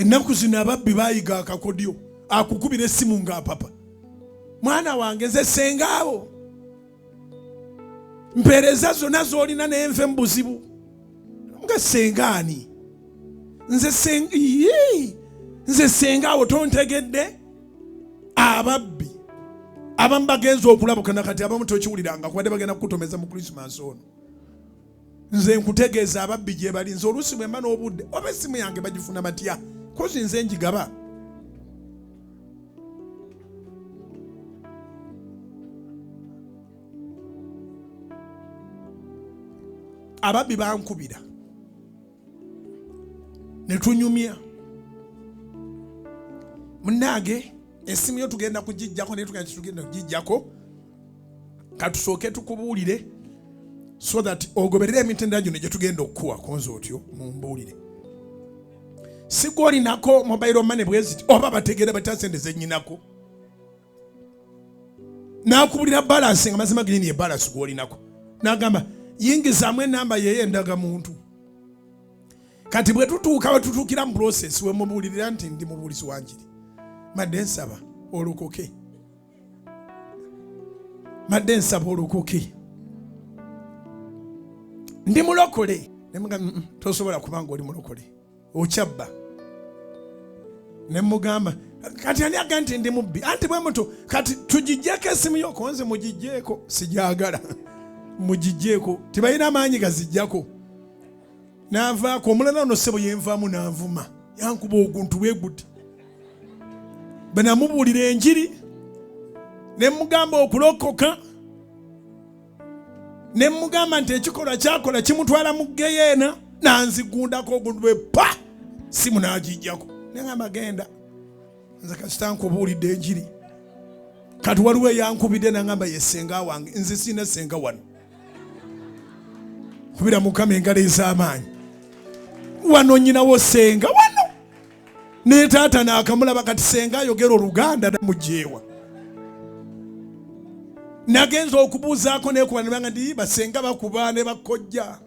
Ennaku zino ababbi bayiga akakodyo, akukubira essimu ng'apapa, mwana wange nze sengaawo, mpeereza zonna z'olina naye nve mu buzibu. Nga sengaani? Nze senga, nze sengaawo, tontegedde? Ababbi abamu bagenza okulabuka nakati, abamu tokiwuliranga kubadde bagenda kukutomeza mu Christmas ono. Nze nkutegeeza ababbi gye bali. Nze oluusi bwe mba n'obudde, oba essimu yange bagifuna batya? Kozi nze njigaba. Ababbi bankubira ne tunyumya, munnange essimu yo tugenda kugijjako, naye tugenda tugenda kugijjako, katusooke tukubuulire so that ogoberere emitendera gino gye tugenda okukuwa. Konze otyo mumbuulire, sigwa olinako mobile money bweziti, oba bategeera batya sente zenyinako? Nakubulira balance nga mazima gini ye balance gwolinako, nagamba yingizaamu enamba yeye endagamuntu. Kati bwe tutuuka we tutuukira mu process, we mubuulirira nti ndi mubuulizi wa njiri, madde nsaba olokoke, madde nsaba olokoke, ndi mulokole. Nemugamba, tosobola kuba nga oli mulokole okyabba. Ne mugamba, kati ani aga nti ndi mubbi? Anti bwe muto kati tugijjeko esimu yo. Konze mugijjeeko, sijagala, mugijjeeko, tibalina amaanyi gazijjako. N'avaako omulala ono ssebo yenvaamu n'anvuma, yankuba oguntu bwe guti. Bwe namubuulira enjiri ne mugamba okulokoka, ne mugamba nti ekikolwa kyakola kimutwala mu geyeena, nanzigundako oguntu bwe pa simu n'agijjako. Ne ngamba genda, nze kasita nkubuulidde enjiri. Kati waliwo eyankubidde nangamba ye ssenga wange, nze sirina ssenga wano. Kubira Mukama engalo ez'amaanyi. Wano nyinawo senga wano ne taata naakamulaba. Kati senga ayogera Oluganda namujeewa. Nagenza okubuuzaako nekuba nebanga ndi basenga bakuba ne bakojja.